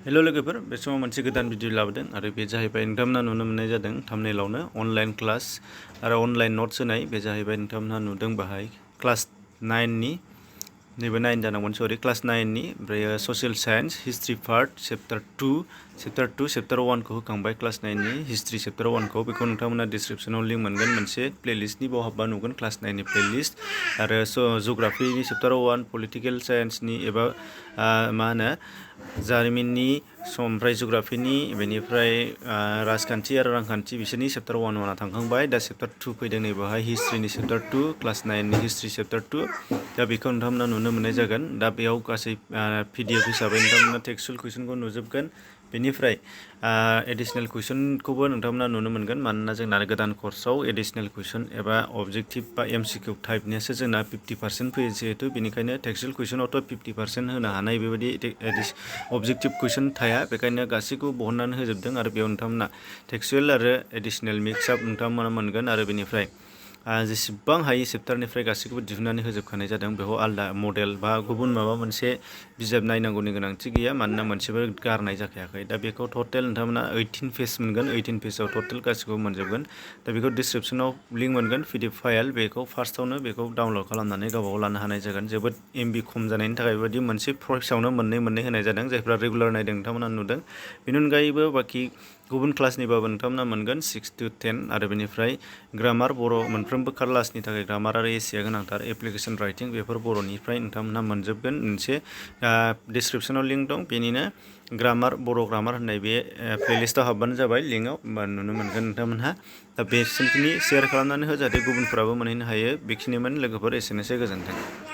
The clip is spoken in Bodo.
हेलो लोगोफोर बे समाव मोनसे गोदान भिडिअ लाबोदों आरो बे जाहैबाय नोंथांमोना नुनो मोननाय जादों थाम्बनेइलावनो अनलाइन क्लास आरो अनलाइन नोट्स होनाय बे जाहैबाय नोंथांमोना नुदों बाहाय क्लास 9 नि नैबे 9 जानांगौमोन सरि क्लास 9 नि ओमफ्राय social science history part chapter 2 chapter 1 खौ होखांबाय क्लास 9 नि हिस्ट्रि चैप्टार 1 खौ बेखौ नोंथांमोना डिस्क्रिप्शनाव लिंक मोनगोन मोनसे प्लेलिस्टनि बाव हाबबा नुगोन क्लास 9 नि प्लेलिस्ट आरो जिअग्राफिनि चैप्टार 1 पलिटिकल साइन्सनि एबा मा होनो जारिमिननि ओमफ्राय जिअग्राफिनि बेनिफ्राय राजखान्थि आरो रांखान्थि बिसोरनि चैप्टार 1 थांखांबाय दा चैप्टार 2 फैदों नै बेवहाय हिस्ट्रिनि चैप्टार 2 क्लास 9 नि हिस्ट्रि चैप्टार 2 दा बेखौ नोंथांमोना नुनो मोननाय जागोन दा बेयाव गासै पिडिएफ हिसाबै नोंथांमोना टेक्सचुअल कुइसनखौ नुजोबगोन बेनिफ्राय एडिशनेल कुइसनखौबो नोंथांमोना नुनो मोनगोन मानोना जोंना गोदान कर्सआव एडिशनेल कुइसन एबा अबजेक्टिभ बा एमसिकिउ टाइपनियासो जोंना 50% फैयो जिहेतु बेनिखायनो टेक्सचुअल कुइसनावथ' 50% होनो हानाय बेबायदि अबजेक्टिभ कुइसन थाया बेखायनो गासैखौबो बहननानै होजोबदों आरो बेयाव नोंथांमोना टेक्सचुअल आरो एडिशनेल मिक्सआप नोंथांमोना मोनगोन आरो बेनिफ्राय जेसेबां हायो चैप्टारनिफ्राय गासैखौबो दिहुननानै होजोबखानाय जादों बेयाव आलदा मडेल बा गुबुन माबा मोनसे बिजाब नायनांगौनि गोनांथि गैया मानोना मोनसेबो गारनाय जाखायाखै दा बेखौ टटेल नोंथांमोना 18 पेज मोनगोन 18 पेजाव टटेल गासैखौबो मोनजोबगोन दा बेखौ डिस्क्रिप्शनाव लिंक मोनगोन पिडिएफ फाइल बेखौ फार्स्टआवनो बेखौ डाउनलड खालामनानै गावबागाव लानो हानाय जागोन जोबोद एमबि खम जानायनि थाखाय बेबायदि मोनसे फर्सआवनो मोननै होनाय जादों जायफ्रा रेगुलार नायदों नोंथांमोना नुदों बेनि अनगायैबो बाखि गुबुन क्लासनिबाबो नोंथांमोना मोनगोन 6 to 10 आरो बेनिफ्राय ग्रामार बर' मोनफ्रोमबो क्लासनि थाखाय ग्रामार आरो एसेया गोनांथार एप्लिकेसन राइटिं बेफोर बर'निफ्राय नोंथांमोना मोनजोबगोन मोनसे डिस्क्रिप्शनाव लिंक दं बेनिनो ग्रामार बर' ग्रामार होननाय बे प्लेलिस्टआव हाबबानो जाबाय लिंकआव होमबा नुनो मोनगोन नोंथांमोनहा दा बेसिमखिनि शेयार खालामनानै हो जाहाथे गुबुनफोराबो मोनहैनो हायो बेखिनिमोन लोगोफोर एसेनोसै गोजोन्थों।